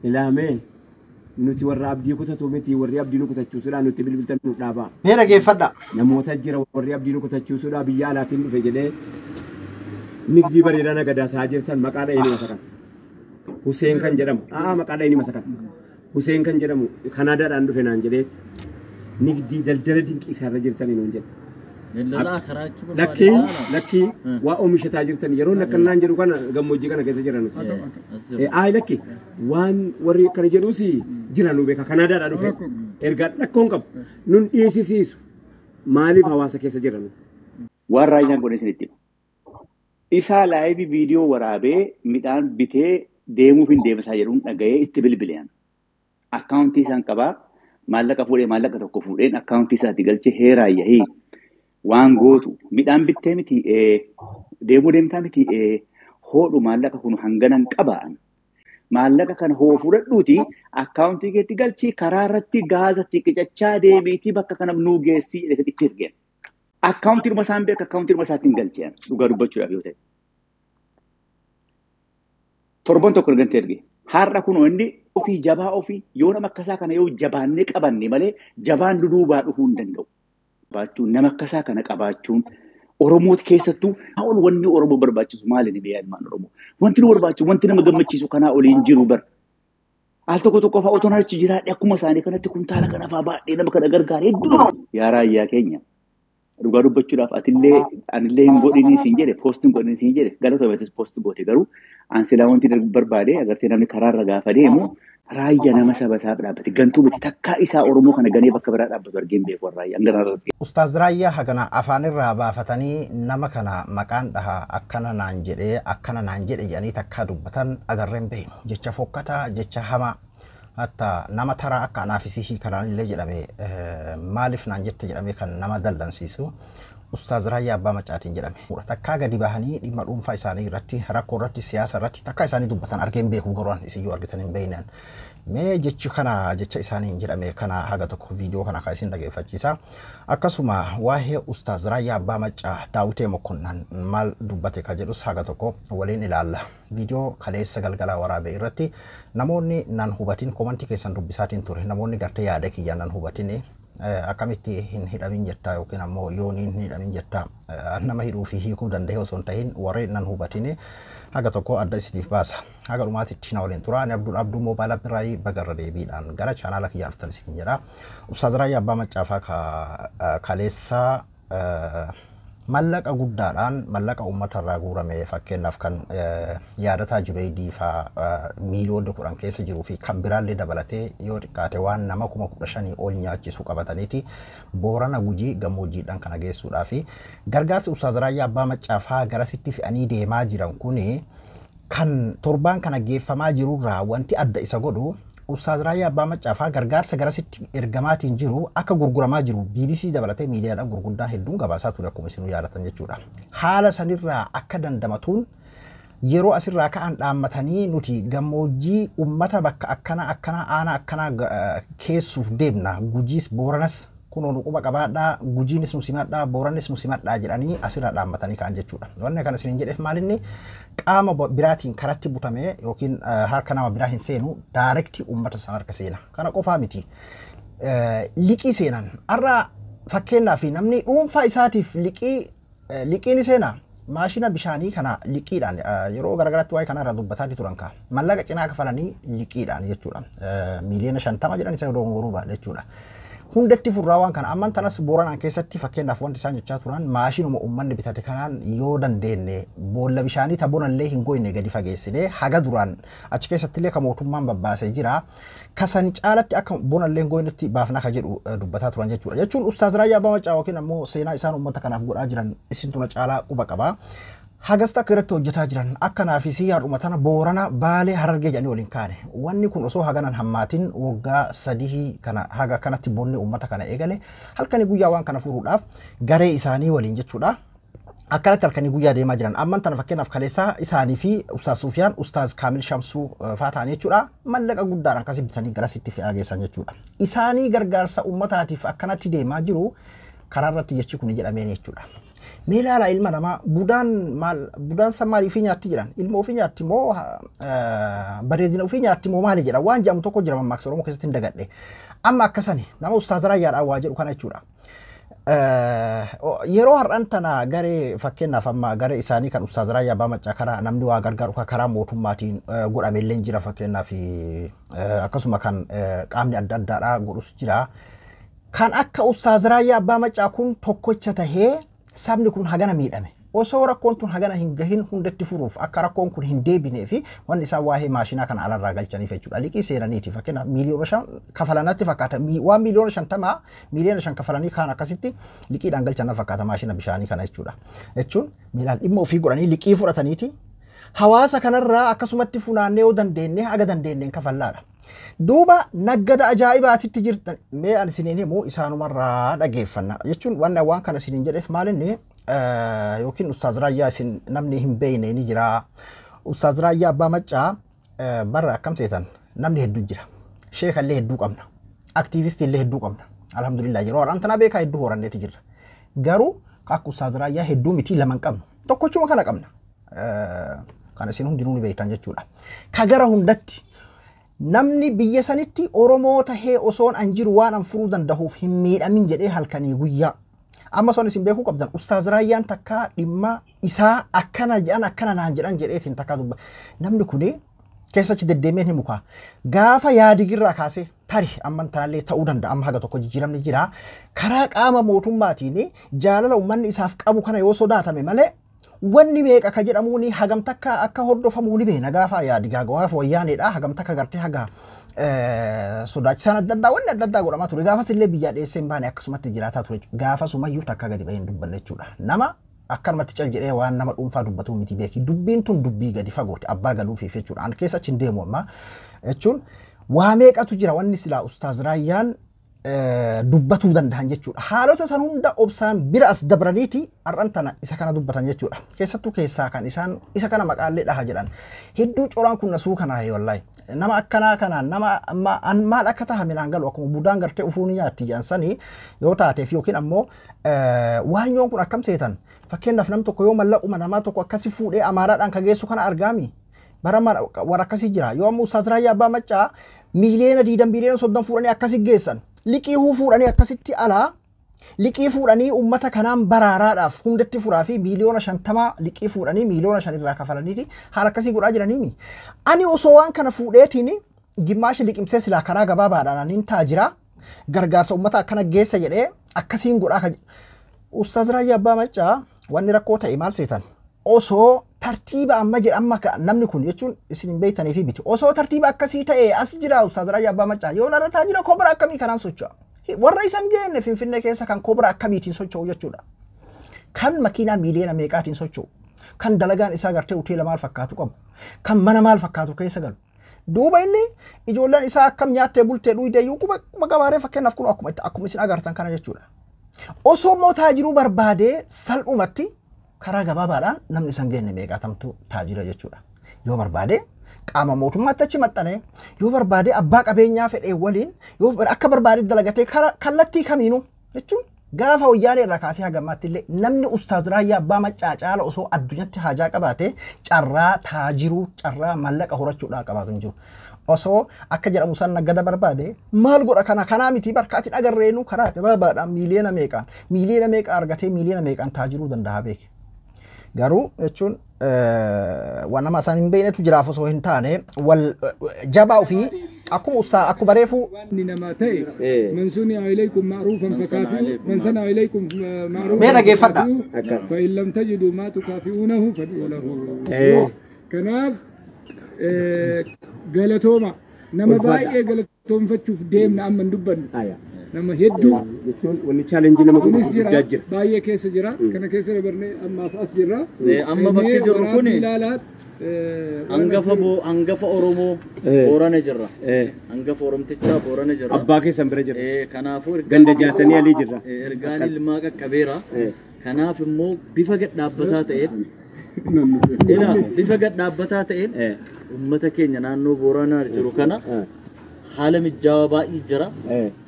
Ilaamee nuti warra abdii kutatu miti, warri abdii nu kutachiisuudhaan nutti bilbiltan nu dhaabaa. Mee dhageeffadha. Namoota jira warri abdii nu kutachiisuudhaa biyya alaatiin dhufe jedhee nigdii bareedaa nagadaasaa jirtan maqaa dha'ee ni masakan. Huseen kan jedhamu maqaa dha'ee ni masakan. Huseen kan jedhamu Kanaadaadhaan dhufe naan jedheeti nigdii daldala dinqiisaarra jirtanii nuun jedhe. Daldala akiraa jechuun Lakkii lakkii waa oomishataa jirtan yeroo nakkannaan jedhu kana gammoojjii kana keessa jira nuti. Ayi lakki waan warri akkana jedhus jira nu beeka Kanaadaadhaa dhufe ergaa rakkoon qabu nun dhiisisiisu maaliif hawaasa keessa jira nu. Waan raayyaan godhe isinitti hima. Isaa laayivii viidiyoo waraabee midhaan bitee deemuuf hin deebisaa jedhuun dhaga'ee itti bilbileen. Akkaawuntii isaan qabaa maallaqa fuudhee maallaqa tokko fuudheen akkaawuntii isaatti galchee heeraayyahii waan gootu midhaan bittee miti deemuu deemtaa miti hoodhu maallaqa kun hanganan qabaan. Maallaqa kana hoo fudhadhuuti akkaawuntii keetti galchii karaa irratti gaazatti qicachaa deemiitii bakka kana nuu geessii jedhee itti ergeen. Akkaawuntii dhuma isaan beeka akkaawuntii dhuma isaatiin galcheen dhugaa dubbachuudhaaf yoo ta'e. Torban tokko ergante erge. Har'a kunoo inni ofii jabaa ofii yoo nama akkasaa kana yoo jabaannee qabanne malee jabaan duduubaa dhufuu hin danda'u. Qabaachuun nama akkasaa kana qabaachuun Oromooti keessattuu ol wanni Oromoo barbaachisu maali ni biyya ilmaan Oromoo. Wanti nu barbaachisu wanti nama gammachiisu kanaa oliin jiru bar. Al tokko tokko fa'aa otoo achi jiraadhe akkuma isaanii kanatti kuntaala kana fa'aa baadhee nama kana gargaare hedduu. Yaa raayyaa keenya dhugaa dubbachuudhaaf atillee anillee hin godhinii siin jedhe poostiin godhinii siin jedhe galata poostii goote garuu an silaa wanti barbaade agartee namni karaarra gaafa deemu raayyaa nama saba isaaf dhaabbate gantuu miti takkaa isaa Oromoo kana ganee bakka biraa dhaabbatu argeen beeku raayyaa hangana irratti. Ustaaz Raayyaa hagana afaanirraa baafatanii nama kana maqaan dhaha akkana naan jedhee akkana naan jedhe jedhanii takkaa dubbatan agarreen beeknu jecha fokkataa jecha hamaa hatta nama taraa akka anaafisii kanaan illee jedhame maaliif naan jette jedhame kan nama dallansiisu Ustaaz Raayyaa Abbaa Maccaatiin jedhame. Takkaa gadi bahanii dhimma dhuunfaa isaanii irratti rakkoo irratti siyaasa irratti takkaa isaanii dubbatan argeen beeku garuu isiyyuu argitan hin beeknan. Mee jechi kana jecha isaaniin jedhame kana haga tokko viidiyoo kana kan isin dhageeffachiisa. Akkasuma waa'ee Ustaaz Raayyaa Abbaa Maccaa Daawitee Mokonnan maal dubbate ka jedhus haga tokko waliin ilaalla. Viidiyoo kaleessa galgalaa waraabee irratti namoonni nan hubatin komantii keessan dubbisaatiin ture namoonni gartee yaada kiyya nan hubatin akkamitti hin hidhamin jettaa yookiin ammoo yooniin hin hidhamin jettaa nama hidhuu fi hiikuu danda'e osoo hin tahin warreen nan hubatin haga tokko adda isiniif baasa. Haga dhumaatitti na waliin tura. Ani Abdul Abduu Moobaayil Appirraayii bagarra deebiidhaan gara chaanaala kiyyaa dhuftan isin jedha. Ustaaz Raayyaa Abbaa Maccaafaa kaleessa mallaqa guddaadhaan mallaqa uummatarraa guurame fakkeenyaaf kan yaadataa Jubeedii fa'aa miiliyoona 10 keessa jiruu fi kan biraallee dabalatee yoo xiqqaate waan nama 15,000 ol nyaachisu qabataniiti Boorana Gujii gammoojjiidhaan kana geessuudhaa fi gargaarsi Ustaaz Raayyaa Abbaa Maccaafaa garasitti fe'anii deemaa jiran kuni kan torbaan kana geeffamaa jirurraa wanti adda isa godhu Ustaaz Raayyaa Abbaa Maccaafaa gargaarsa garasitti ergamaatiin jiru akka gurguramaa jiru BBC dabalatee miidiyaadhaan gurguddaan hedduun gabaasaa ture akkuma isinuu yaadatan jechuudha. Haala sanirraa akka dandamatuun yeroo asirraa ka'an dhaammatanii nuti gammoojjii uummata bakka akkana akkana aanaa akkanaa keessuuf deemna Gujiis Booranas kunoo nu quba qabaadhaa Gujiinis nu simadhaa Booranis nu simadhaa jedhanii asirraa dhaammatanii ka'an jechuudha. Wanni kana isiniin jedheef maalinni qaama biraatiin karatti butamee yookiin harka nama biraa hin seenu daayirektii uummata sana harka seena. Kana qofaa miti. Liqii seenan har'a fakkeenyaaf namni dhuunfaa isaatiif liqii ni seena. Maashina bishaanii kana liqiidhaan yeroo garaagaraatti waa'ee kanarraa dubbataa turan kaa mallaqa cinaa kafalanii liqiidhaan jechuudha. Miiliyoona 50 jedhan isa dogongoruu baadha jechuudha. Hundatti furraa waan kana amman tanas Booranaan keessatti fakkeenyaaf wanti isaan jechaa turan maashinuma uummanni bitate kanaan yoo dandeenye boolla bishaanii taboonallee hin goyne gadi fageessine haga duraan achi keessattillee kan mootummaan babbaasee jira. Kasan caalatti akka bonallee hin goynetti baafna ka jedhu dubbataa turan jechuudha. Jechuun Ustaaz Raayyaa Abbaa Maccaa yookiin ammoo seenaa isaan uummata kanaaf godhaa jiran isin tuna caalaa quba qaba. Hagasta akka irratti hojjetaa jiran akkanaafis har'uma tana Boorana Baalee Harargee jedhanii waliin kaane. Wanni kun osoo haganan hammaatin waggaa 3 kana haga kanatti bonni uummata kana eegale halkanii guyyaa waan kana furuudhaaf garee isaanii waliin jechuudha. Akkanatti halkanii guyyaa deemaa jiran. Amman tana fakkeenyaaf kaleessaa isaanii fi Ustaaz Sufiyaan Ustaaz Kaamil Shamsuu fa'aa ta'an jechuudha. Mallaqa guddaadhaan akkasii bitanii garasitti fe'aa geessan jechuudha. Isaanii gargaarsa uummataatiif akkanatti deemaa jiru karaa irratti jechi kun jedhameen jechuudha. Mee ilaala ilma namaa budaan maal budaan san maal ofii nyaatti jedhan ilma ofii nyaatti moo bareedina ofii nyaatti moo maali jedha waan jedhamu tokko jira mammaaksa Oromoo keessatti hin dagadhe. Amma akkasani nama Ustaaz Raayyaadhaan waa jedhu kana jechuudha. Yeroo har'an tana garee fakkeenyaaf amma garee isaanii kan Ustaaz Raayyaa Abbaa Maccaa karaa namni waa gargaaru karaa mootummaatiin godhame illee jira fakkeenyaaf akkasuma kan qaamni adda addaadhaa godhus jira. Kan akka Ustaaz Raayyaa Abbaa Maccaa kun tokkocha tahee sabni kun hagana miidhame. Osoo rakkoon tun hagana hin gahin hundatti furuuf akka rakkoon kun hin deebinee fi wanni isaan waa'ee maashinaa kana alarraa galchaniif jechuudha. Liqii seeraniiti fakkeenyaaf 5 miiliyoona kafalanatti fakkaata. Waan 50 miiliyoona 5 miiliyoona kafalanii kaan akkasitti liqiidhaan galchan fakkaata maashina bishaanii kana jechuudha. Jechuun miilaan dhimma ofii godhanii liqii fudhataniiti. Hawaasa kanarraa akkasumatti funaannee yoo dandeenye haga dandeenyeen kafallaadha. Duuba naggada ajaa'ibaatitti jirtan mee ani isiniin himu isaanumarraa dhageeffanna jechuun wanni waan kana isiniin jedheef maalinni yookiin Ustaaz Raayyaa isin namni hin beekne ni jira. Ustaaz Raayyaa Abbaa Maccaa barra akkam seetan namni hedduu jira. Sheeka illee hedduu qabna. Aktiivistii illee hedduu qabna. Alhamdulillah yeroo har'aan tanaa beekaa hedduu horanneeti jirra. Garuu akka Ustaaz Raayyaa hedduu miti lama hin qabnu. Tokkochuma kana qabna. Kan isin hundinuu ni beektan jechuudha. Ka gara hundatti namni biyya sanitti Oromoo tahee osoon an jiru waan an furuu danda'uuf hin miidhamin jedhee halkanii guyyaa. Amma son isin beekuu qabdan Ustaaz Raayyaan takka dhimma isaa akkana jedhan akkana naan jedhan jedheetiin takka dubba. Namni kuni keessachi deddeemeen himu kaa. Gaafa yaadigirraa kaasee tari amma tanallee ta'uu danda'a amma haga tokko jijjiiramni jira. Karaa qaama mootummaatiin jaalala uummanni isaaf qabu kana yoo sodaatame malee wanni meeqa ka jedhamuuni hagam takka akka hordofamuu ni beena gaafa yaadigaa gaafa wayyaaneedha hagam takka gartee haga sodaachisaan adda addaa wanni adda addaa godhamaa ture gaafas illee biyyaa dheessee hin baane akkasumatti jiraataa ture gaafa sumayyuu takka gadi bahee hin dubbanne jechuudha nama akkanumatti cal jedhee waan nama dhuunfaa dubbatuu miti beeki dubbiin tun dubbii gadi fagooti abbaa galuufiif jechuudha an keessa achi hin deemu amma jechuun waa meeqatu jira wanni silaa Ustaaz Raayyaan dubbatuu danda'an jechuudha. Haalota san hunda obsaan bira as dabraniiti har'an tana isa kana dubbatan jechuudha. Keessattuu keessaa kan isaan isa kana maqaallee dhaha jedhan. Hedduu coraan kun nasuu kanaa wallaahi. Nama akkanaa kanaan nama an maal akka taha minaan galu akkuma budaan gartee ufuu ni nyaatti jedhan sanii yoo taateef yookiin ammoo waanyoon kun akkam seetan. Fakkeenyaaf nam tokko yoo mallaquma namaa tokko akkasi fuudhee amaaraadhaan ka geessu kana argaami. Bara warra akkasii jira. Yoo ammoo Ustaaz Raayyaa Abbaa Maccaa 20 miiliyoona 30 miiliyoona fuudhanii akkasi geessan. Liqii huu fuudhanii akkasitti alaa liqii fuudhanii uummata kanaan baraaraadhaaf hundatti furaa fi 50 miiliyoona liqii fuudhanii 5 miiliyoona irraa kafalaniiti haala akkasii godhaa jiraniimi. Ani osoo waan kana fuudheetiin gimmaashi liqimsee silaa karaa gabaabaadhaan aniin taajira gargaarsa uummata akkana geessa jedhee akkasiin godhaa kan Ustaaz Raayyaa Abbaa Maccaa wanni rakkoo ta'e maal seetan osoo tartiiba amma jedha amma namni kun jechuun isin hin beektanii fi miti osoo tartiiba akkasii ta'e as jira Ustaaz Raayyaa Abbaa Maccaa yoo narra taajira kobra akkamii kanaan socho'a warra isan geenne Finfinnee keessa kan kobra akkamiitiin socho'u jechuudha kan makiinaa miiliyoona meeqaatiin socho'u kan dalagaan isaa gartee hoteela maal fakkaatu qabu kan mana maal fakkaatu keessa galu duuba inni ijoolleen isaa akkam nyaattee bultee dhuyidee iyyuu quba gabaaree fakkeenyaaf kun akkuma isin agartan kana jechuudha. Osoo immoo taajiruu barbaadee salphumatti karaa gabaabaadhaan namni isan geenne meeqaatamtu taajira jechuudha. Yoo barbaade qaama mootummaatti achi maxxanee yoo barbaade abbaa qabeenyaa fedhee waliin yoo akka barbaade dalagatee kallattii kamiinuu jechuun gaafa wayyaanee irraa kaasee hagammaatti illee namni Ustaaz Raayyaa Abbaa Maccaa caala osoo addunyaatti haajaa qabaate carraa taajiruu carraa mallaqa horachuudhaa qabaatu hin jiru. Osoo akka jedhamu san naggada barbaade maal godha kana kanaa miti barkaatiin agarreenu karaa gabaabaadhaan miiliyoona meeqaan miiliyoona meeqa argatee miiliyoona meeqaan taajiruu danda'a beeke. Garuu jechuun waan nama isaan hin beeknetu jiraaf osoo hin taane wal jabaa ofii akkuma ustaa akkuma reefuu Wanni namaa ta'e من صنع إليكم معروفا فكافئوا من صنع إليكم معروفا Mee dhageeffadha. فكافئوه فإن لم تجدوا ما تكافئونه فادعوا له. Kanaaf galatooma nama baay'ee galatoonfachuuf deemna amma hin dubbannu nama hedduu Jechuun wanni challenge nama kunis jira guddaa jira. Baay'ee keessa jira kana keessa dabarnee ammaaf as jirra. Amma bakki jirru kuni ilaalaa hangafa Oromoo Boorana jirra. Hangafa Oromtichaa Boorana jirra. Abbaa keessan bira jira. Kanaafuu Ganda jaasanii alii jirra. Ergaan ilmaa qaqqabeera. Kanaaf immoo bifa gad dhaabbataa ta'een ilaa bifa gad dhaabbataa ta'een uummata keenya naannoo Booranaa jiru kana haala mijaawaa baay'ee jira.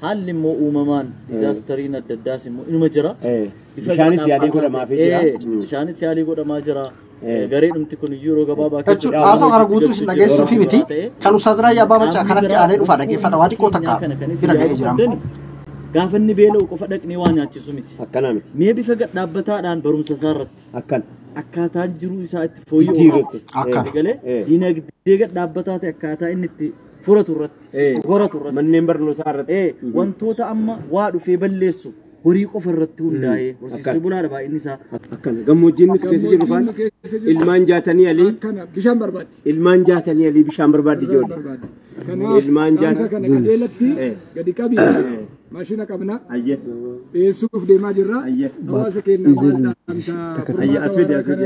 Haalli immoo uumamaan disaasteriin adda addaas immoo inuma jira. Bishaanis yaalii godhamaafii jira. Bishaanis yaalii godhamaa jira. Gareen dhumti kun yeroo gabaabaa Jechuun haasoo kana guutuu isin dhageessuu fi miti kan Ustaaz Raayyaa Abbaa Maccaa kanatti aanee dhufa dhaggeeffata waa xiqqoo takka bira ga'ee jira. Gaafa inni beela'u qofa dhaqnee waa nyaachisu miti. Akkanaa miti. Mee bifa dhaabbataadhaan barumsa isaa irratti. Akkana. Akkaataan jiruu isaa itti fooyya'u Jijjiirratti. Akkana. Galee dinagdee gad dhaabbataa ta'e akkaataa inni itti furatu irratti. Horatu irratti. Manneen barnootaa irratti. Wantoota amma waa dhufee balleessu horii qofa irratti hundaa'ee horsiisee bulaadha baay'inni isaa. Akkana. Gammoojjiin nuti keessa jirru faan ilmaan jaatanii alii. Akkana bishaan barbaaddi. Ilmaan jaatanii alii bishaan barbaaddi ijoollee. Kanaaf Ilmaan dhaamsa kana qajeelatti gadi qabii maashina qabna. Dhiyeessuuf deemaa jirra. Hawaasa keenya maal dhaamta? As fidi as fidi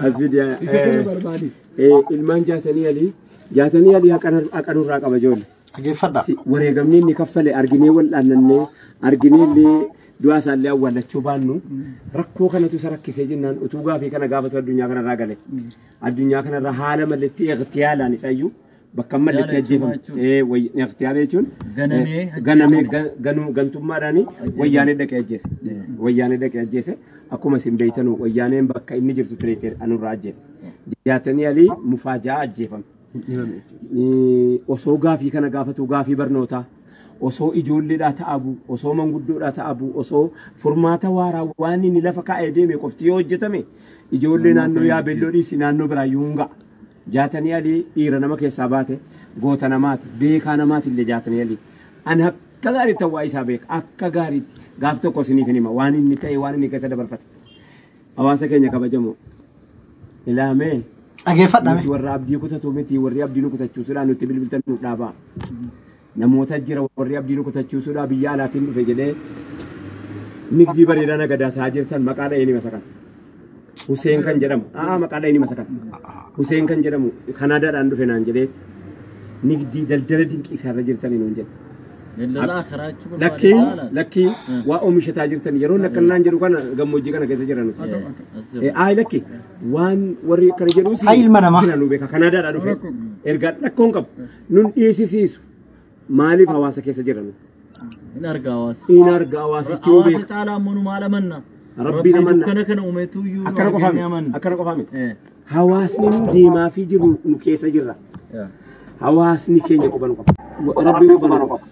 as fidi. Isa kana barbaadi. Ilmaan jaatanii alii jaatanii alii haqanurraa qaba ijoollee. Dhaggeeffadha. Wareegamni inni kaffale arginee wal dhaannannee arginee illee du'aa isaallee awwaallachuu baannu rakkoo kanatu isa rakkisee jennaan utuu gaafii kana gaafatu addunyaa kanarraa gale. Addunyaa kanarraa haala malletti iqtiyaalaan isayyuu bakka malletti ajjeefame. Iqtiyaala jechuun ganamee ganuu gantummaadhaan wayyaanee dhaqee ajjeese. Wayyaanee dhaqee ajjeese akkuma isin beeytanu wayyaaneen bakka inni jirtu tureetti anurraa ajjeefte. Jaatanii alii mufaajaa ajjeefame. Osoo gaafii kana gaafatu gaafii barnootaa osoo ijoolleedhaa ta'abu osoo manguddoodhaa ta'abu osoo furmaata waaraa waan inni lafa kaa'ee deeme qofti yoo hojjetame ijoollee naannoo yaabelloo dhiisi naannoo biraayyuu hin ga'a. Jaatanii alii dhiira nama keessaa baate goota namaati beekaa namaati illee jaatanii alii. Ani akka gaariitti waa isaa beeka akka gaariitti gaaf tokko isiniif hin hima waan inni ta'e waan inni keessa dabarfate. Hawaasa keenya kabajamoo ilaamee. Dhaggeeffadha. Nuti warra abdii kutatu miti warri abdii nu kutachiisuudhaan nutti bilbiltan nu dhaabaa. Namoota jira warri abdii nu kutachiisuudhaan biyya alaatiin dhufe jedhee nigdii bareedaa nagadaa jirtan maqaa dha'ee ni masakan. Huseen kan jedhamu maqaa dha'ee ni masakan. Huseen kan jedhamu Kanaadaadhaan dhufe naan jedheeti nigdii daldala dinqiisaarra jirtanii nuun jedhe. Lakkii lakkii waa oomishataa jirtan yeroo akkanaan jedhu kana gammoojjii kana keessa jiran nuti. Ayi lakki waan warri akkana jedhus jira nu beeka Kanaadaadhaa dhufe ergaa lakkoon qabu nun dhiyeessisiisu maaliif hawaasa keessa jiran. In arga hawaasa. In arga hawaasichi yoo beeka. Hawaasa caalaa ammoo nu maal amanna? Rabbiin amanna. Dukkana kana uumetu iyyuu akkana qofaa miti. Akkana qofaa miti. Hawaasni nu deemaa fi jiru nu keessa jirra. Hawaasni keenya quba nu qaba. Rabbiin quba nu qaba.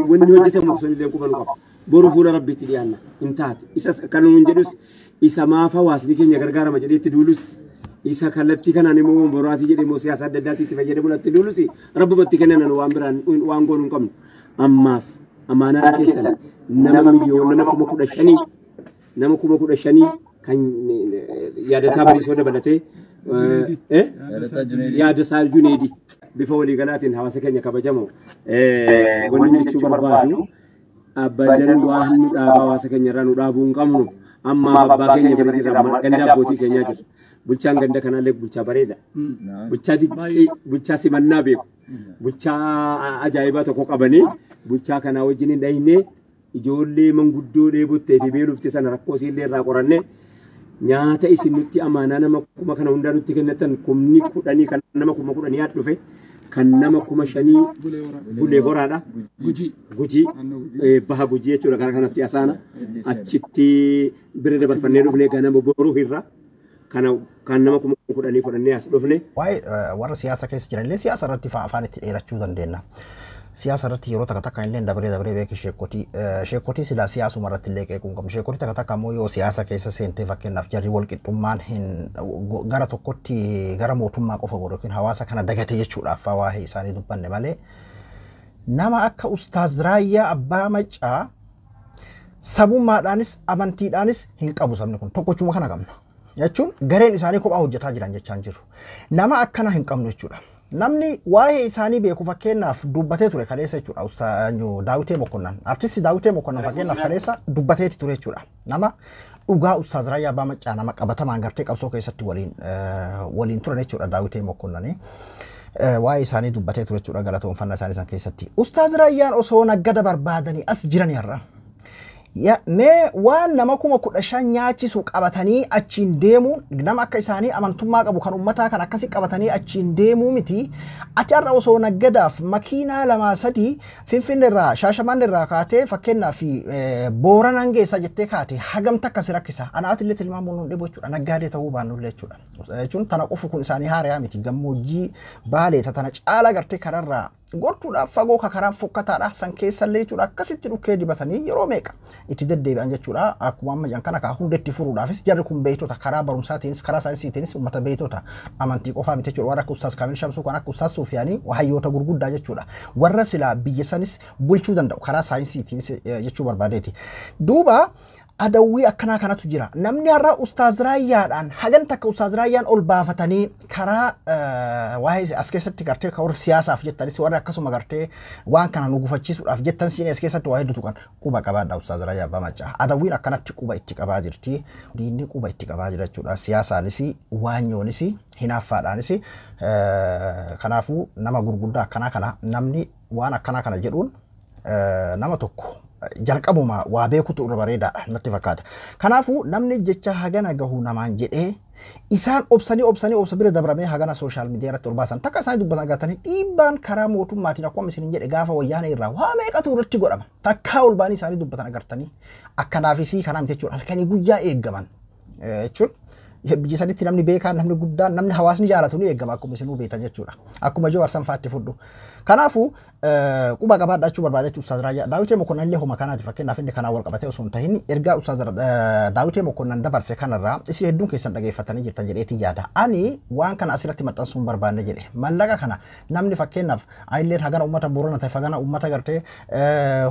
Wanni hojjetamu sun illee quba nu qaba. Boru fuula Rabbiitti dhiyaanna hin taate. Isa kan nuun jedhus isa maaf hawaasni keenya gargaarama jedhee itti duulus isa kallattii kanaan immoo boraatii jedhee immoo siyaasa adda addaatti itti fayyadamuun itti duulus rabbumatti kennan waan biraan waan goonuu hin qabnu. Ammaaf amaanaan keessan nama miliyoona 15,000 nama 15,000 kan yaadataa bariisoo dabalatee yaadasaa Juneedi bifa waliigalaatiin hawaasa keenya kabajamoo wanni jechuu barbaadu abadan waan nu dhaabaa hawaasa keenya irraa nu dhaabuu hin qabnu ammaaf abbaa keenya bira jirra ganda abbootii keenyaa jira. Bulchaan ganda kanaallee bulchaa bareeda. Bulchaa dinqii bulchaa simannaa beeku. Bulchaa ajaa'ibaa tokko qabanii bulchaa kanaa wajjin hin dhahinee ijoollee manguddoo dheebottee fi beelofte sana rakkoo isiillee irraa qorannee nyaata isin nutti amaanaa nama kuma kana hundaa nutti kennatan 10,000 kan nama 10,000 haa dhufe kan nama 5,000 bulee horaadha. Gujii baha Gujii jechuudha karaa kanatti asaana achitti bira dabarfannee dhufnee ganama boruu irra kana kan nama 10,000 fudhannee as dhufne. Waa'ee warra siyaasa keessa jiranillee siyaasa irratti afaan itti dheerachuu dandeenya. Siyaasa irratti yeroo takka takka illee dabaree dabaree beeki sheekotii sheekotii silaa siyaasuma irratti illee qeequu hin qabnu. Sheekotii takka takka ammoo yoo siyaasa keessa seentee fakkeenyaaf jarri wal qixxummaan hin gara tokkotti gara mootummaa qofa godhu yookiin hawaasa kana dagate jechuudhaaf waa'ee isaanii dubbanne malee nama akka Ustaaz Raayyaa Abbaa Maccaa sabummaadhaanis amantiidhaanis hin qabu sabni kun tokkochuma kana qabna. Jechuun gareen isaanii kophaa hojjetaa jiran jechaan jiru. Nama akkana hin qabnu jechuudha. Namni waa'ee isaanii beeku fakkeenyaaf dubbatee ture kaleessa jechuudha. Ustaanyu Daawitee Mokonnan. Artisti Daawitee Mokonnan fakkeenyaaf kaleessa dubbateeti ture jechuudha. Nama dhugaa Ustaaz Raayyaa Abbaa Maccaa nama qabatamaan gartee qabsoo keessatti waliin turan jechuudha Daawitee Mokonnani. Waa'ee isaanii dubbatee ture jechuudha galatoonfannaa isaanii san keessatti. Ustaaz Raayyaan osoo naggada barbaadanii as jiran har'a. Mee waan nama 15,000 nyaachisu qabatanii achiin deemuun nama akka isaanii amantummaa qabu kan uummataa kan akkasii qabatanii achiin deemuu miti. Ati har'a osoo naggadaaf makiinaa 2 3 Finfinnee irraa Shaashamannee irraa kaatee fakkeenyaaf Booranaan geessa jettee kaate hagam takka si rakkisa. Anaati illee tilmaamuun nu dhibu jechuudha. Naggaadee ta'uu baannullee jechuudha. Jechuun tana qofu kun isaanii haariyaa miti. Gammoojjii Baalee tana caalaa gartee kararraa gortuudhaaf fagoo karaan fokkataadha san keessallee jechuudha akkasitti dhukkee dibatanii yeroo meeqa itti deddeebi'an jechuudha. Akkuma amma jedhan kana kaa hunda itti furuudhaafis jarri kun beektota karaa barumsaatiinis karaa saayinsiitiinis uummata beektota amantii qofaa miti jechuudha. Warra akka Ustaaz Kaamil Shamsuu kan akka Ustaaz Suufiyaanii hayyoota gurguddaa jechuudha. Warra silaa biyya sanis bulchuu danda'u karaa saayinsiitiinis jechuu barbaadeeti. Duuba adawwii akkanaa kanatu jira. Namni har'a Ustaaz Raayyaadhaan hagan takka Ustaaz Raayyaan ol baafatanii karaa waa'ee as keessatti gartee warra siyaasaaf jettanis warra akkasuma gartee waan kana nu gufachiisuudhaaf jettan siin as keessatti waa hedduutu kan quba qabaadha Ustaaz Raayyaa Abbaa Maccaa. Adawwiin akkanatti quba itti qabaa jirti. Diinni quba itti qabaa jira jechuudha. Siyaasaanis waanyoonis hinaaffaadhaanis kanaafuu nama gurguddaa akkanaa kana namni waan akkanaa kana jedhuun nama tokko jalqabuma waa beekutu irra bareedaadha natti fakkaata. Kanaafuu namni jecha hagana gahu namaan jedhee isaan obsanii obsanii obsa bira dabramee hagana sooshaal miidiyaa irratti ol baasan takka isaanii dubbatan agartanii dhiibbaan karaa mootummaatiin akkuma isiniin jedhe gaafa wayyaana irraa waa meeqatu irratti godhama takkaa ol baanii isaanii dubbatan agartanii akkanaafisii kanaa miti jechuudha halkanii guyyaa eeggaman jechuun biyya sanitti namni beekaan namni guddaan namni hawaasni jaalatu ni eegama akkuma isinuu beektan jechuudha akkuma Jawaar sanfaatti fudhu. Kanaafuu quba qabaadha jechuu barbaada jechuudha Ustaaz Raayyaa. Daawitee Mokonnan illee homa kanaati fakkeenyaaf inni kanaan wal qabatee osoo hin tahin ergaa Ustaaz Daawitee Mokonnan dabarse kanarraa isin hedduun keessan dhageeffatanii jirtan jedheetiin yaada. Ani waan kana asirratti maxxansuu hin barbaanne jedhe. Mallaqa kana namni fakkeenyaaf ayilleen hagana uummata Boorana ta'e hagana uummata gartee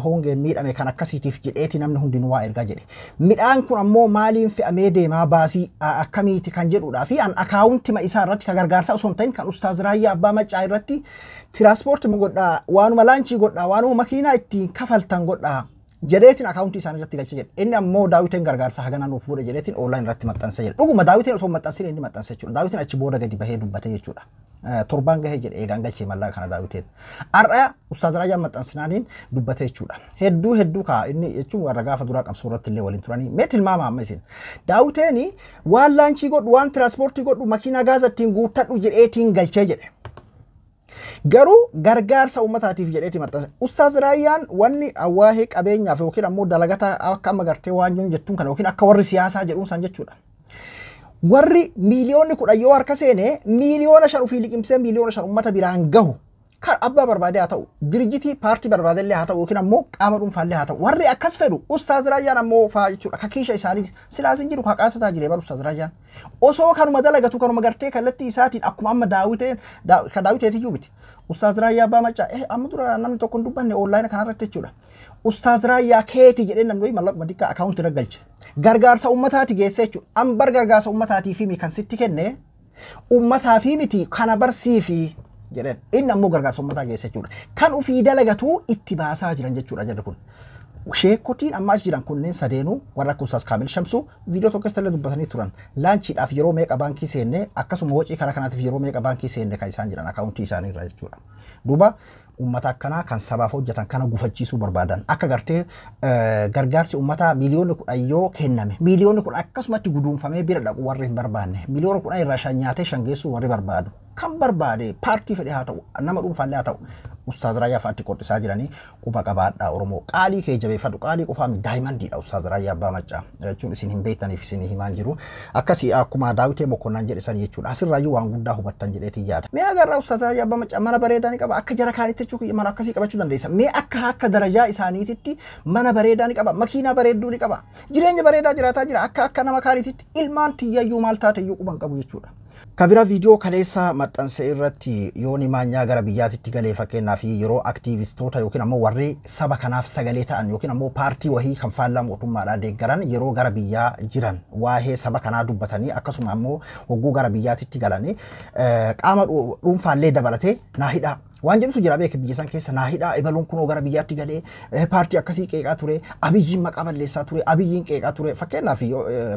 hongeen miidhame kan akkasiitiif jedheeti namni hundinuu waa ergaa jedhe. Midhaan kun ammoo maaliin fe'amee deemaa baasii akkamiiti kan jedhudhaa fi an akaawuntima isaa irratti kan gargaarsaa osoo hin tahin kan Ustaaz Raayyaa Abbaa Maccaa irratti tiraanspoortii godhaa waanuma laanchii godhaa waanuma makiinaa ittiin kafaltan godhaa jedheetiin akaawuntii isaanii irratti galche jedhe. Inni ammoo Daawiteen gargaarsa haganaa nuuf fuudhe jedheetiin onlaayin irratti maxxanse jedhe. Dhuguma Daawiteen osoo maxxansin inni maxxanse jechuudha. Daawiteen achi booda gadi bahee dubbate jechuudha. Torbaan gahee jedhe eegaan galchee mallaqa kana Daawiteen. Har'a Ustaaz Raayyaan maxxansinaaniin dubbate jechuudha. Hedduu hedduu kaa inni jechuun warra gaafa duraa qabsoo irratti illee waliin turanii. Mee tilmaama amma isin. Daawiteen waan laanchii godhu waan tiraanspoortii godhu makiinaa gaaza ittiin guuttadhu jedheetiin galchee jedhe. Garuu gargaarsa uummataatiif jedheeti maxxanse. Ustaaz Raayyaan wanni waa'ee qabeenyaaf yookiin ammoo dalagata akka amma gartee waan jettuun kana yookiin akka warri siyaasaa jedhuun san jechuudha. Warri miiliyoonni 10 yoo harka seene miiliyoona 5 ofii liqimsee miiliyoona 5 uummata biraan gahu kan abbaa barbaade haa ta'u dirjitii paartii barbaade illee haa ta'u yookiin ammoo qaama dhuunfaallee haa ta'u warri akkas fedhu Ustaaz Raayyaan ammoo faa jechuudha. Kakiisha isaanii silaas hin jiru haqaasataa jiree bara Ustaaz Raayyaan. Osoo kanuma dalagatu kanuma gartee kallattii isaatiin akkuma amma Daawiteen kan Daawiteetiyyuu miti. Ustaaz Raayyaa Abbaa Maccaa amma dura namni tokko hin dubbanne onlaayina kanarratti jechuudha. Ustaaz Raayyaa keeti jedhee namni wayii mallaquma xiqqaa akaawuntii irra galche. Gargaarsa uummataati geesse jechuudha. Ambar gargaarsa uummataatii fi kan sitti kenne uummataa fi miti kana barsiifi jedheen. Inni ammoo gargaarsa uummataa geesse jechuudha. Kan ofii dalagatu itti baasaa jiran jechuudha jarri kun. Sheekotiin amma as jiran kunneen sadeenuu warra akka Ustaaz Kaamil Shamsuu viidiyoo tokko keessatti illee dubbatanii turan. Laanchiidhaaf yeroo meeqa baankii seenne akkasuma wocii karaa kanaatiif yeroo meeqa baankii seenne kan isaan jiran akaawuntii isaanii irra jechuudha. Duuba uummata akkanaa kan sabaaf hojjetan kana gufachiisuu barbaadan akka gartee gargaarsi uummataa miiliyoonni 10 yoo kenname miiliyoonni 10 akkasumatti guduunfamee bira dhaqu warri hin barbaanne miiliyoona 10 irraa 5 nyaatee 5 geessuu warri barbaadu kan barbaade paartii fedhe haa ta'u nama dhuunfaallee haa ta'u Ustaaz Raayyaa fa'aatti qophisaa jiranii quba qabaadhaa Oromoo qaalii kee jabeeffadhu qaalii qofaa daayimandiidha Ustaaz Raayyaa Abbaa Maccaa jechuun isin hin beektaniif isin himaan jiru akkasii akkuma Daawitee Mokonnan jedhe san jechuudha asirraayyuu waan guddaa hubattan jedheetiin yaada. Mee agarraa Ustaaz Raayyaa Abbaa Maccaa mana bareedaa ni qaba akka jara kaanitti jechuun mana akkasii qabachuu dandeessa mee akka akka darajaa isaaniititti mana bareedaa ni qaba makiinaa bareedduu ni qaba jireenya bareedaa jiraataa jira akka akka nama kaaniititti ilmaan tiyyayyuu maal taateyyuu quban qabu jechuudha. Kabira viidiyoo kaleessa maxxanse irratti yooni maanyaa gara biyyaatitti galee fakkeenyaaf yeroo aktiivistoota yookiin ammoo warri saba kanaaf sagalee ta'an yookiin ammoo paartii wahii kan faallaa mootummaadhaa deeggaran yeroo gara biyyaa jiran waa'ee saba kanaa dubbatanii akkasuma ammoo hogguu gara biyyaatitti galanii qaama dhuunfaallee dabalatee naa hidhaa. Waan jedhutu jira beek biyya san keessa naa hidhaa ebaluun kunoo gara biyyaatti galee paartii akkasii qeeqaa ture Abiyyiin maqaa balleessaa ture Abiyyiin qeeqaa ture fakkeenyaaf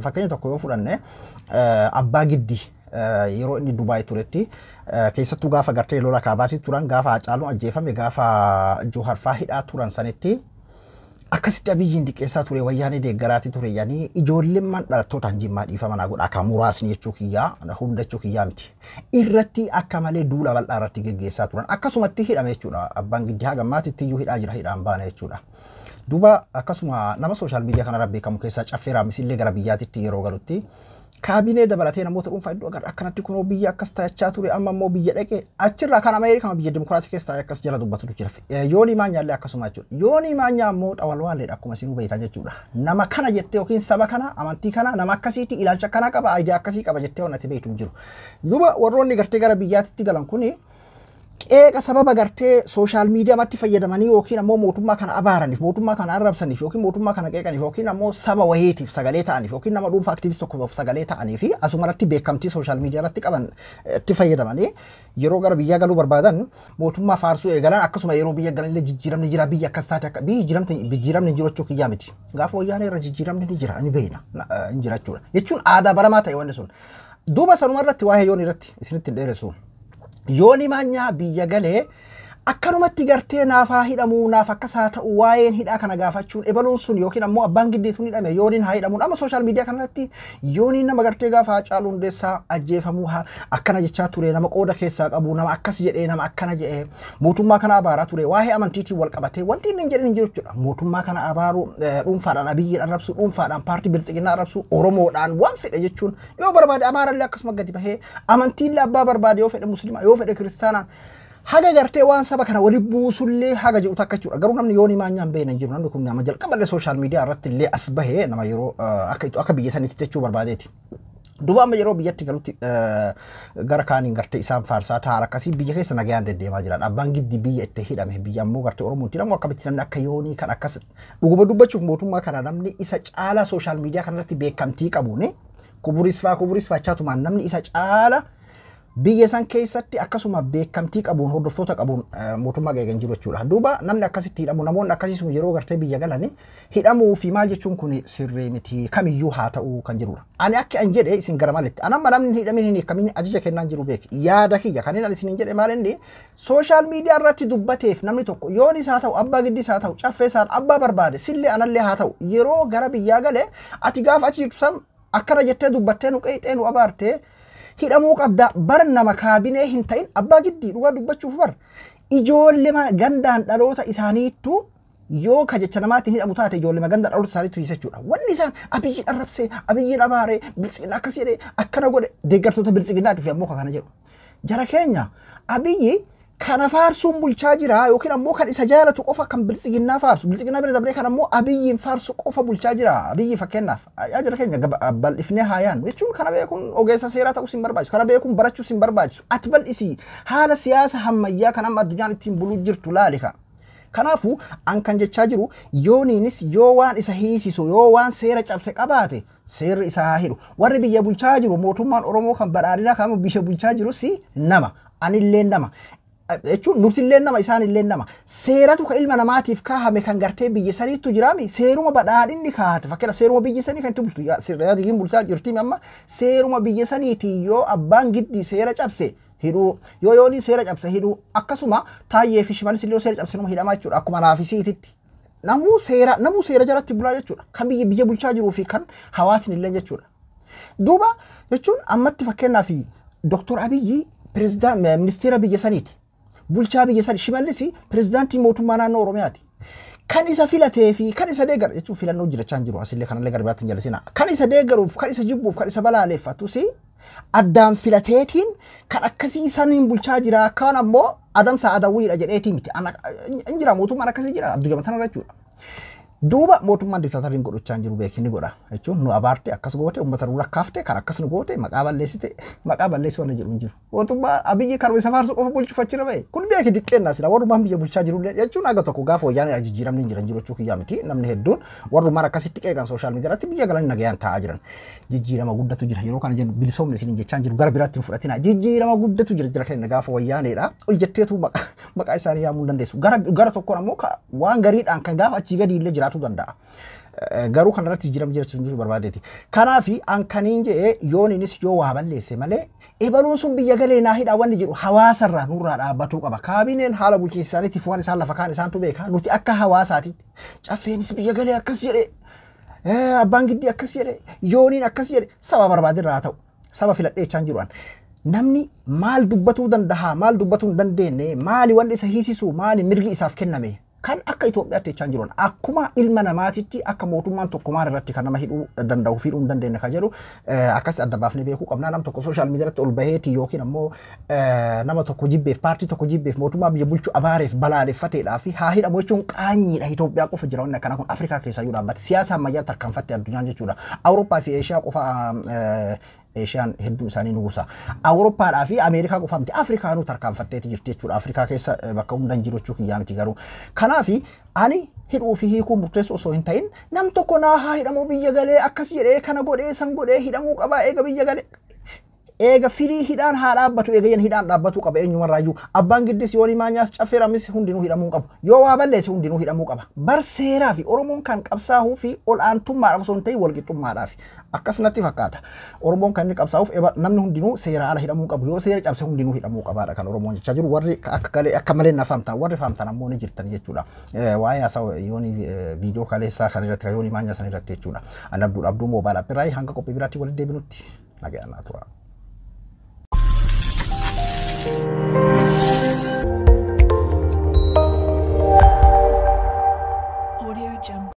fakkeenya tokko yoo fudhanne Abbaa Giddii yeroo inni Dubaay turetti keessattuu gaafa gartee lola kaabaatti turan gaafa Hacaaluun ajjeefame gaafa Johaar faa hidhaa turan sanitti Akkasitti Abiyyiin diqqeessaa ture, wayyaanee deeggaraati ture yaanii ijoolleen dhalattoota Jimmaa dhiifama naa godha akka muraasni jechuu kiyyaa, hunda jechuu kiyyaa miti. Irratti akka malee duula bal'aa irratti geggeessaa turan, akkasumatti hidhame jechuudha. Abbaan Giddii haga ammaatitti iyyuu hidhaa jira, hidhaan baane jechuudha. Duuba akkasuma nama social media kanarra beekamu keessaa Caffee Raammis illee gara biyyaatitti yeroo galutti kaabinee dabalatee namoota dhuunfaa iddoo agarra akkanatti kunoo biyya akkas taa'achaa ture, amma immoo biyya dhaqe achirraa kan Ameerikaa biyya dimokiraasii keessa taa'ee akkas jala dubbatutu jira. Yoonii Maanyaallee akkasuma jechuudha. Yoonii Maanyaa immoo xawalwaalleedha akkuma isinuu beektan jechuudha. Nama kana jettee yookiin saba kana, amantii kana, nama akkasiitti ilaalcha akkanaa qaba, idea akkasii qaba jettee waan ati beektu hin jiru. Duuba warroonni gartee gara biyyaatitti galan kuni qeeqa sababa gartee social media matti fayyadamanii yookiin ammoo mootummaa kana abaaraniif, mootummaa kana arrabsaniif, yookiin mootummaa kana qeeqaniif, yookiin ammoo saba wayiitiif sagalee ta'aniif, yookiin nama dhuunfaa activist tokkoof sagalee ta'anii fi asumarratti beekamtii social media irratti qaban itti fayyadamanii yeroo gara biyyaa galuu barbaadan mootummaa faarsuu eegalan. Akkasuma yeroo biyya galan illee jijjiiramni jira, biyya akkas taate, akka biyyi jijjiiramni hin jiru jechuu kiyyaa miti. Gaafa wayyaanee irra jijjiiramni ni jira, ni beekna, hin jira jechuudha. Jechuun aadaa baramaa ta'e wanni sun. Duuba sanuma irratti waa'ee yoon irratti isinitti hin dheeressu. Yooni Maanyaa biyya galee akkanumatti gartee naaf haa hidhamuu, naaf akkas haa ta'u, waa'een hidhaa kana gaafachuun ebaluun sun yookiin ammoo abbaan giddiituun hidhame yooniin haa hidhamuun, amma social media kanarratti yooniin nama gartee gaafa Haacaaluu Hundeessaa ajjeefamuu akkana jechaa ture, nama qooda keessaa qabu, nama akkas jedhee, nama akkana jedhee mootummaa kana abaaraa ture, waa'ee amantiitiin wal qabatee wanti inni hin jedhin hin jiru jechuudha. Mootummaa kana abaaruu, dhuunfaadhaan Abiyyiin arrabsuu, dhuunfaadhaan paartii Biltsiginnaa arrabsuu, Oromoodhaan waan fedhe jechuun yoo barbaade, Amaarallee akkasuma gadi bahee, amantiillee abbaa barbaade, yoo fedhe Musliima, yoo fedhe Kiristaanaa, haga gartee waan saba kana wali buusullee haga jedhu takka jechuudha. Garuu namni Yoonii Maanyaan beekna hin jiru. Namni kun nama jalqaballee social media irratti illee as bahee nama yeroo akka biyya saniitti jechuu barbaadeeti. Duuba amma yeroo biyyatti galutti gara kaaniin gartee isaan faarsaa taa'an akkasii biyya keessa nagayaan deddeemaa jiran. Abbaan Giddii biyya itti hidhame, biyya ammoo gartee Oromoon itti hidhamu, akkamitti namni akka Yoonii kan akkas dhuguma dubbachuuf mootummaa kana namni isa caalaa social media kanarratti beekamtii qabuuni kuburis faa kuburis faachaatumaan namni isa caala biyya san keessatti akkasuma beekamtii qabuun, hordoftoota qabuun mootummaa qeeqan jiru jechuudha. Duuba namni akkasitti hidhamu, namoonni akkasii sun yeroo gartee biyya galanii hidhamuu fi maal jechuun kun sirrii miti, kamiyyuu haa ta'uu kan jirudha. Ani akka an jedhe isin gara maalitti? Ani amma namni hin hidhamin hin hiikamin ajaja kennaan jiru beek. Yaada kiyya kan inni isin jedhe maal, inni social media irratti dubbateef namni tokko yoon isaa ta'u, abbaa giddii isaa ta'u, caffee isaa, abbaa barbaade sillee anallee haa ta'u, yeroo gara biyyaa gale ati gaafa achi jirtu san akkana jettee dubbattee nu qeexee nu abaartee hidhamuu qabda. Bar nama kaabinee hin ta'in, abbaa giddii, dhugaa dubbachuuf bar ijoollee gandaan dhaloota isaaniittu yoo ka jecha namaatiin hidhamu taate ijoollee gandaan dhaloota isaaniittu hiisa jechuudha. Wanni isaan Abiyyiin arrabsee, Abiyyiin abaaree, Biltsiginnaa akkas jedhee akkana godhe, deeggartoota Biltsiginnaa dhufe ammoo kana jedhu. Jara keenya, Abiyyi kana faarsuun bulchaa jira yookiin ammoo kan isa jaalatu qofa, kan Biltsiginnaa faarsu, Biltsiginnaa bira dabree kan ammoo Abiyyiin faarsu qofa bulchaa jira. Abiyyi fakkeenyaaf, yaa jara keenya, bal'ifnee haa yaannu jechuun kana beekuun ogeessa seeraa ta'uu sin barbaachisu, kana beekuun barachuu sin barbaachisu. Ati bal'isii haala siyaasa hammayyaa kan amma addunyaan ittiin buluu jirtu laali ka. Kanaafuu an kan jechaa jiru yooniinis yoo waan isa hiisisu, yoo waan seera cabse qabaate, seerri isaa haa hidhu. Warri biyya bulchaa jiru, mootummaan Oromoo kan badhaadhinaa kan biyya bulchaa jirus nama. Anillee nama. Jechuun nutillee nama, isaanillee nama. Seeratu ka ilma namaatiif kaahame kan gartee biyya saniittu jiraami, seeruma badhaadhinni kaahate, fakkeenya seeruma biyya sanii kan itti bultu seeraatiin bulchaa jirti. Amma seeruma biyya saniitiin yoo abbaan giddii seera cabse hidhuu, yoo yoonii seera cabse hidhuu, akkasuma Taayyee fi Shimalis illee yoo seera cabse nama hidhamaa jechuudha akkuma naafisiititti. Namuu seera jalatti bulaa jechuudha, kan biyya bulchaa jiruu fi kan hawaasni illee jechuudha. Duuba jechuun ammatti fakkeenyaaf Dr. Abiyyi pirezidaant ministeera biyya saniiti. Bulchaa biyya sanii. Shimallis pirezidaantii mootummaa naannoo Oromiyaati. Kan isa filatee fi kan isa deeggaru jechuun filannoo jirachaa hin jiru, asillee kanallee gara biraatti hin jallisina. Kan isa deeggaruuf, kan isa jibbuuf, kan isa balaaleeffatus addaan filateetiin kan akkasii saniin bulchaa jira, kan ammoo adamsa adawwiidha jedheetii miti. Hin jira, mootummaan akkasii jira addunyaa tanarra jechuudha. Duuba mootummaan diktaatariin godhachaa hin jiru beeki, ni godha jechuun nu abaarte, akkas goote, uummata nu lakkaafte, kan akkas nu goote, maqaa balleessite, maqaa balleessu wanna jedhu hin jiru. Mootummaa Abiyyi kan isa faarsu qofa bulchuuf achirra ba'e. Kun beeki diqqeennaa sila warrumaan biyya bulchaa jirullee jechuun aga tokko gaafa wayyaanee jijjiiramni hin jiran jiru jechuu kiyyaa miti. Namni hedduun warrumaan akkasitti qeeqan social media irratti biyya galanii nagayaan taa'aa jiran. Jijjiirama guddatu jira yeroo kana jennu bilisoomni isiniin jechaa hin jiru, gara biraatti hin fudhatina. Jijjiirama guddatu jira jira keenya gaafa wayyaaneedha. Ol jetteetu maqaa isaanii yaamuu hin dandeessu. Gara tokkoon ammoo waan gariidhaan kan gaafa achii gadi illee jiraachuu danda'a. Garuu kanarratti jijjiirama jiraachuu barbaadeeti. Kanaafi an kaniin jedhee yooniinis yoo waa balleesse malee Ebaluun sun biyya galee naa hidhaa wanni jedhu hawaasarraa nurraa dhaabbatuu qaba. Kaabineen haala bulchiinsa isaaniitiif waan isaan lafa kaan isaantu beeka. Nuti akka hawaasaatitti caffeenis biyya galee akkas jedhee abbaan giddii akkas jedhe yooniin akkas jedhe saba barbaadirraa haa ta'u saba filadhee jechaan jiru an. Namni maal dubbatuu danda'a maal dubbatuu hin dandeenye maali wanni isa hiisisu maali mirgi isaaf kenname kan akka Itoophiyaatti jechaan jiru akkuma ilma namaatitti akka mootummaan tokko maal irratti kan nama hidhuu danda'u fi hidhuu hin dandeenye kan jedhu akkas adda baafnee beekuu qabna. Nam tokko sooshaal miidiyaa irratti ol baheeti yookiin ammoo nama tokko jibbeef paartii tokko jibbeef mootummaa biyya bulchu abaareef balaaleffateedhaa fi haa hidhamu jechuun qaanyiidha. Itoophiyaa qofa jira wanni akkana kun Afrikaa keessaa iyyuu dhaabbate siyaasa ammayyaa tarkaanfatte addunyaan jechuudha. Awurooppaa fi Eeshiyaa qofa Eeshiyaan hedduu isaanii nugusa. Awurooppaadhaa fi Ameerikaa qofa miti Afrikaanuu tarkaanfatteeti jirti jechuudha. Afrikaa keessa bakka hunda hin jiru jechuu kiyyaa miti garuu. Kanaaf ani hidhuu fi hiikuu murteessu osoo hin ta'in nam tokko naa haa hidhamuu biyya galee akkas jedhee kana godhee san godhee hidhamuu qabaa eega biyya galee. Eega firii hidhaan haa dhaabbatu eega yan hidhaan dhaabbatuu qaba eenyumarraayyuu abbaan giddis yoonii maanyaas caffeeramis hundinuu hidhamuu qabu yoo waa balleesse hundinuu hidhamuu qaba bar seeraa fi Oromoon kan qabsaa'uu fi ol aantummaadhaaf osoo hin ta'in walqixxummaadhaaf akkas natti fakkaata Oromoon kan inni qabsaa'uuf namni hundinuu seera ala hidhamuu qabu yoo seera cabse hundinuu hidhamuu qabaadha kan Oromoon jechaa jiru warri akka galee akka malee na fahamtan warri fahamtan ammoo ni jirtan jechuudha waa'ee haasawa yoonii viidiyoo kaleessaa kan irratti kan yoonii maanyaa san irratti jechuudha ani Abduudha Abduu moobaayil appiraayi hanga qophii biraatti walitti deebinutti nagaa naa tura. Audio Jungle.